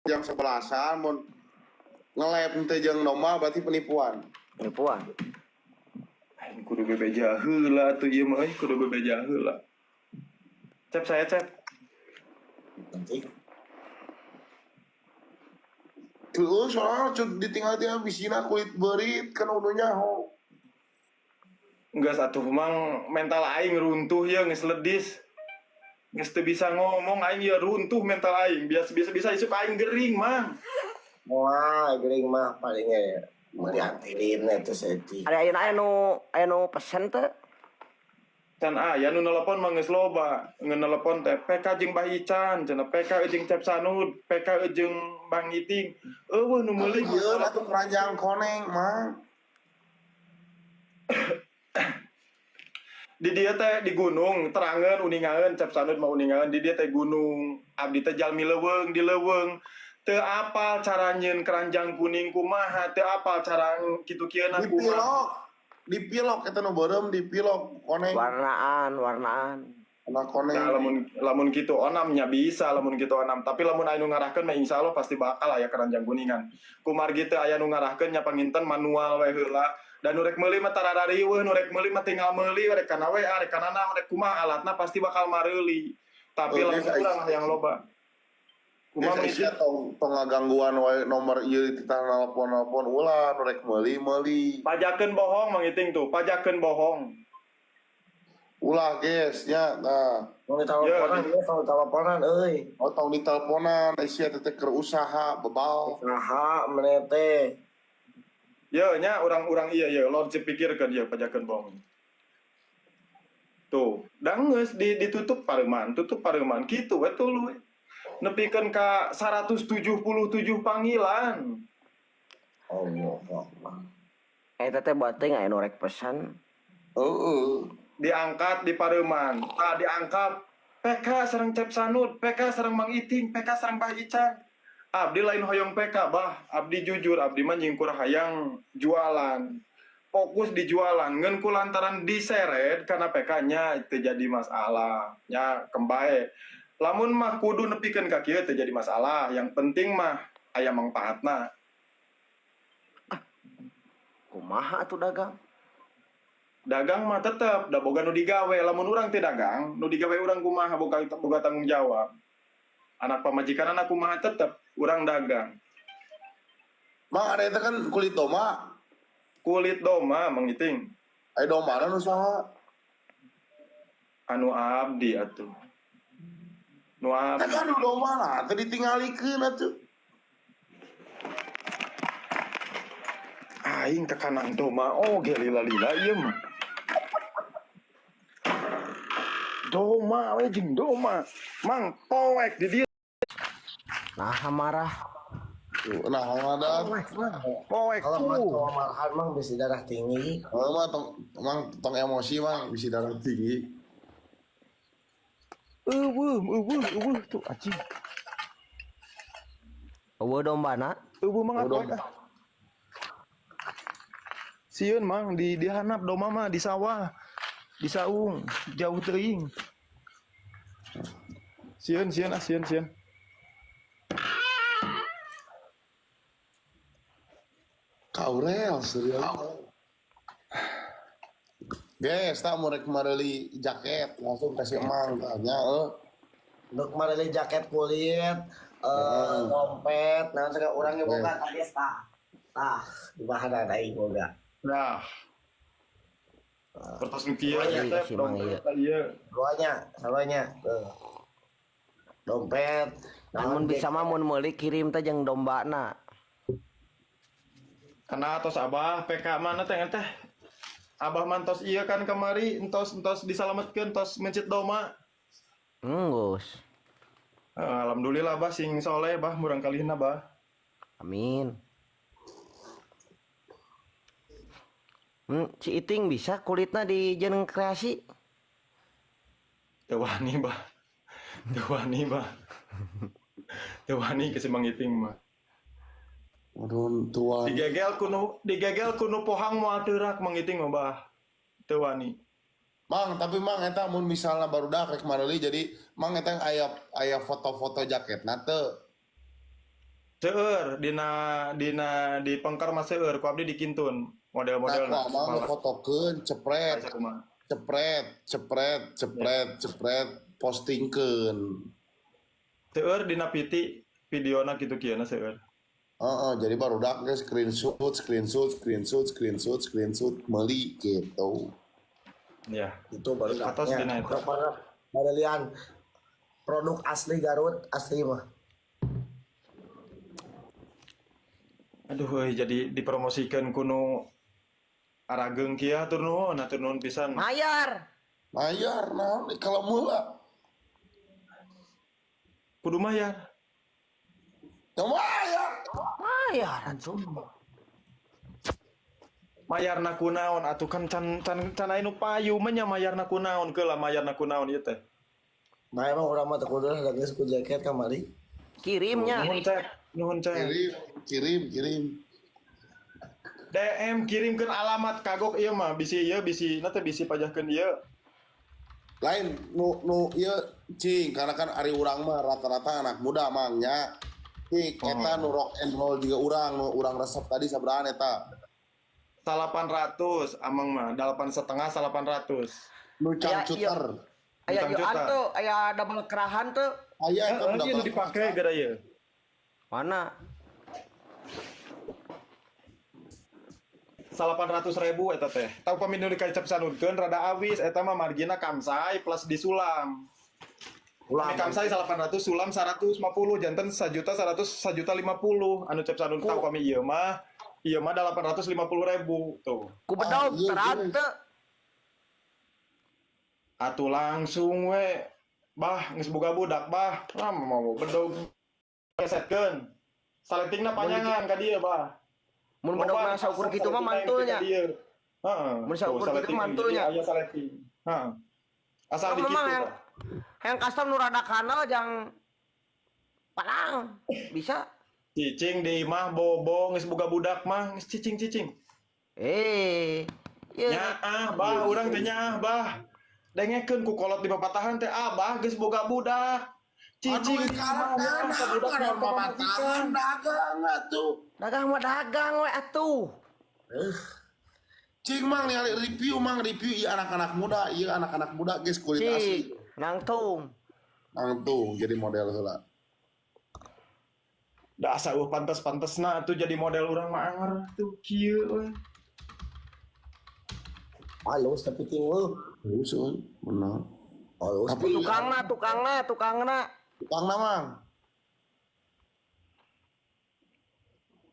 Jam 11-an mun nge-live teh jeung domba berarti penipuan. Penipuan. Aing kudu bebeja heula atuh ieu mah euy, kudu bebeja heula. Cep saya cep. Penting. Tuh, soalnya cut ditinggal-tinggal bisina kulit beurit kan udah nyaho. Enggak satu mang mental aing runtuh ya geus ledis. Geus teu bisa ngomong aing ya runtuh mental aing. Biasa bisa bisa isuk aing gering mang. Wah, gering mah palingnya meuli antilin eta saeutik. Ada ayeuna aya nu pesen teu? Can aya nu nelepon mah geus loba. Ngeun nelepon teh PK jeung Bah Ican, cenah PK jeung Cep Sanud, PK jeung Bang Iting. Eueuh nu meuli Ieu atuh keranjang koneng, Mang. Di dia teh di gunung terangeun uningaeun Cep Sanud mah uningaeun di dia teh gunung. Abdi teh jalmi leuweung di leuweung. Teu apal cara nyieun keranjang kuning kumaha, teu apal cara kitu kieuna kumaha. Dipilok. Dipilok eta nu beureum dipilok koneng. Warnaan, warnaan. Anak koneng. Nah, lamun kitu onam nya bisa lamun kitu onam, tapi lamun aya nu ngarahkeun mah insyaallah pasti bakal aya keranjang kuningan. Kumargi teu aya nu ngarahkeun nya panginten manual we heula. Dan nu rek meuli mah tararariweuh, nu rek meuli mah tinggal meuli rek kana WA, rek kana naon, rek kumaha alatna pasti bakal mareuli. Tapi Oh, lamun guys, urang yang loba. Kumaha Geus sia tong ngagangguan wae nomor ieu dititah nelpon-nelpon ulah nu rek meuli-meuli. Pajakeun bohong Mang Iting tuh, pajakeun bohong. Ulah guys nya nah. Mau diteleponan, ya, mau teleponan euy. Oh tong diteleponan sia teh keur usaha bebal. Saha meneh teh. Ye nya urang-urang iya ye lor pikirkeun ye pajakeun bohong. Tuh, da geus ditutup pareuman, tutup pareuman kitu we tuluy. Nepikeun ka 177 panggilan. Allah Akbar. Eta teh bateung aya nu rek pesan. Heeh. Diangkat di pareuman. Tah diangkat PK sareng Cep Sanud, PK sareng Mang Iting, PK sareng Bah Ican. Abdi lain hoyong PK, bah. Abdi jujur, abdi mah nyingkur hayang jualan. Fokus di jualan, ngeun ku lantaran diseret karena PK-nya itu jadi masalah. Nya kembae. Lamun mah kudu nepikeun ka kieu teu jadi masalah. Yang penting mah aya mangpaatna. Kumaha atuh dagang? Dagang mah tetep da boga nu digawe. Lamun urang teu dagang, nu digawe urang kumaha boga tanggung jawab. Anak pamajikan anak kumaha tetep urang dagang. Mang ada eta kan kulit domba. Kulit domba Mang Iting. Aya dombana nu saha? Anu abdi atuh. Nu Kan abdi. anu domba lah teu ditinggalikeun atuh. Aing tekanan domba oge lila-lila ieu mah. Doma we jeung doma. Mang poek di dieu. Nah, marah. Tuh, nah ada. Poek mah. Poek Kalau mah tuh. tong marahan mah bisa darah tinggi. Kalau mah tong mang tong emosi mang bisa darah tinggi. Eueuh, eueuh, eueuh tuh anjing. Eueuh dombana. Eueuh mang Eueuh poek domba. ah. Sieun mang di hanap domba mah di sawah. Di saung, jauh teuing. Sieun, sieun ah, sieun, sieun. Kaurel serius. Guys, tak mau rek mareli jaket langsung kasih emang tanya eh. Untuk mareli jaket kulit, dompet, nah segala urang ge boga tah geus tah. Tah, di bahan aing boga. Nah. Kertas nu kieu Iya, teh si Mang, dompet teh ieu. Duanya, sarua tuh. Dompet. Namun bisa mah mun meuli kirim teh jeung dombana. Karena atos abah PK mana teh teh. Abah mantos iya kan kamari entos entos disalametkeun entos mencit doma. Enggeus. Alhamdulillah bah sing soleh bah murang kalihna bah. Amin. Ci Iting bisa kulitna di jeung kreasi. Teu wani bah. Teu wani bah. Teu wani ke si Mang Iting mah. Aduh, tuan. Digegel kuno pohang moal teurak Mang Iting mah bah. Teu wani. Mang, tapi mang eta mun misalna barudak rek mareli jadi mang eta aya aya foto-foto jaketna teu. Seueur dina dina di pengker mah seueur ku abdi dikintun Nah, model-modelna. ku amang fotokeun cepret, Kumaha. Cepret, cepret, cepret, cepret, postingkeun. Seueur dina piti videona kitu kieu na seueur. Heeh, jadi barudak ge screenshot, screenshot, screenshot, screenshot, screenshot, meuli gitu. Ya. Itu baru Atos dina eta. Badalian produk asli Garut asli mah. Aduh euy, jadi dipromosikeun ku nu arageung kieu, hatur nuhun, hatur nuhun pisan. Mayar. Mayar naon kalau mula. Kudu mayar. Ya mayar. Mayar atuh. Mayarna kunaon atuh, kan can can can aya nu payu mah nya, mayarna kunaon keula, mayarna kunaon ieu teh? Nah, emang urang mah teu kudu lah geus ku jaket kamari. Kirimnya. Nuhun, Cep, nuhun, Cep. Kirim, kirim, kirim. DM, kirimkeun alamat, kagok ieu mah, bisi ieu bisi na teh bisi pajahkeun ieu. Lain nu nu ieu cing, karena kan ari urang mah rata-rata anak muda, Mang, nya. Cing, eta nu rock and roll juga urang nu urang resep tadi sabarahan eta? 800 amang mah, 8,5, 800. Nu Aya, cangcuter. Aya Utang yuan juta. tuh, aya double kerahan tuh. Aya eta Heeh, ieu nu udah dipake gara ieu. Mana? 800 ribu eta teh. Tah upami nu dikacap sanudkeun rada awis eta mah, margina kamsai plus disulam. Ulah. Ini kamsai 800, sulam 150, janten 1 juta 100, 1 juta 50 anu cep sanud. Tah upami ieu mah 850 ribu tuh. Ku bedog Ah, iya, terang iya. teu. Atuh langsung we, Bah, geus boga budak, Bah. Lah mau bedog kesetkeun. Saletingna panjangan ka dieu, Bah. Mun bedog mah saukur kitu mah mantulnya. Heeh. Mun saukur kitu mantulnya. Aya saleting. Heeh. Asal Oh, di memang kitu. yang yang custom nu rada kanal jang palang bisa. Cicing di imah bobo geus boga budak mah geus cicing-cicing. Eh, iya. Nyaah, Bah, urang teh nyaah, Bah. Dengekeun ku kolot di papatahan teh, Abah geus boga budak. Cicing Aduh, di imah karena boga budak karena motor mamatahan majikan. Dagang atuh. Dagang mah dagang we atuh. Cing, Mang, ningali review, Mang, review ieu anak-anak muda, ieu anak-anak muda geus kulit asli. Cik, nangtung. Langsung jadi model heula. Da asa eueuh pantes-pantesna atuh jadi model, urang mah anger tuh kieu we. Halus tapi tinggal. Terus euy, bener. Halus. Tapi Tukangna, tukangna, tukangna. Tukangna, Mang.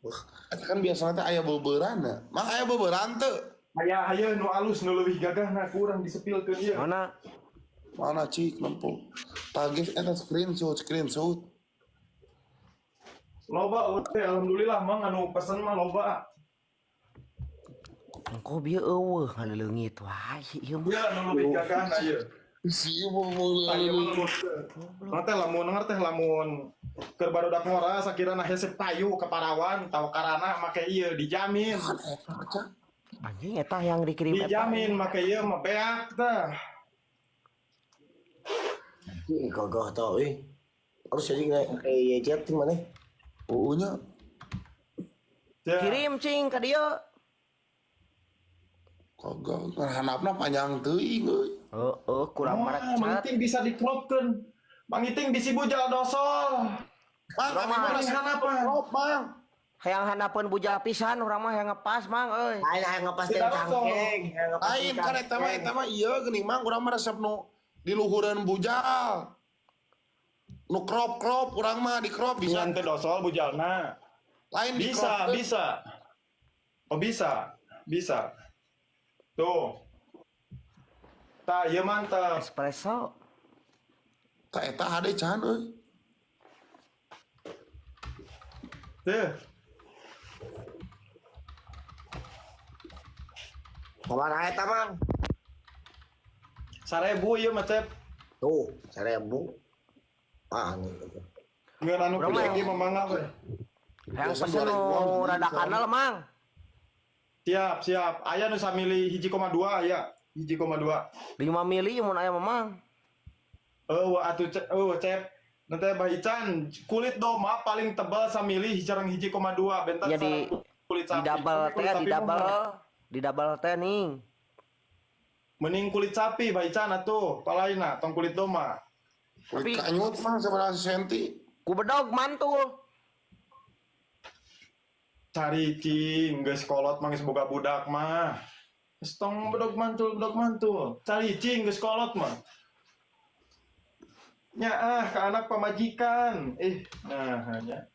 Wah, Eta kan biasanya teh aya beubeurana. Mang, aya beubeuraan teu? Aya aya nu alus, nu leuwih gagahna, kurang disepilkeun ieu. Mana? Mana, cik, nempo. Tagih eta screenshot, screenshot. Loba teh alhamdulillah, Mang, anu pesen mah loba. Engko bieu eueuh ngaleungit wae ieu mah. Iya, nu leuwih gagahna ieu. Si ieu mau Tah ieu mah lamun teh lamun denger teh lamun keur barudak ngora sakirana hese payu ke parawan tawa karana make ieu dijamin. Anjing, eta yang dikirim eta. Dijamin make ieu mah beak tah. Ih, gagah tau euy. Harus jadi kayak kayak jet di mana? Nya. Ya. Kirim cing ka dieu. Kagak handapna panjang teuing euy. Heeh, kurang Wah, Mang merecet. Iting bisa dikropkeun. Mang Iting bisi bujal dosol. Mang, Urang abi mah mah Paling hanapan. crop, Mang. Hayang handapeun bujal pisan urang mah, hayang ngepas, Mang euy. Lain hayang ngepas Tidak cangkeng, hayang ngepas Lain kan eta mah ieu geuning, Mang, urang mah resep nu di luhureun bujal. Nu crop-crop urang mah di crop bisa. Ngan teh dosol bujalna. Lain di Bisa, crop. Bisa. Oh, bisa. Bisa. Tuh. Tah, ieu mantap. Espresso. Tah eta hade can euy. Tuh. Sabaraha eta, Mang? 1000 ieu mah, Cep. Tuh, 1000. Ah, nih. Ngeun anu Urang mah gede ge mangga we. Hayang Biasa pesen nu 2000-an, rada bisa. kanal, Mang. Siap, siap. Aya nu samili 1,2 aya. 1,2. 5 mili mun aya mah, Mang. Eueuh atuh, Cep. Eueuh, Cep. Nanti Bah Ican, kulit domba paling tebal samili sareng 1,2 bentar Ya di sareng kulit di sapi. double Kulit teh, sapi di mah double, di double teh nih. mending kulit sapi Bah Ican atuh, palaina tong kulit domba. Kulit kanyut mah sabaraha senti. Ku bedog mantul. Cari cing, geus kolot mah geus boga budak mah. Geus tong bedog mantul, bedog mantul. Cari cing geus kolot mah. Nya ah ke anak pamajikan. Eh, nah hanya.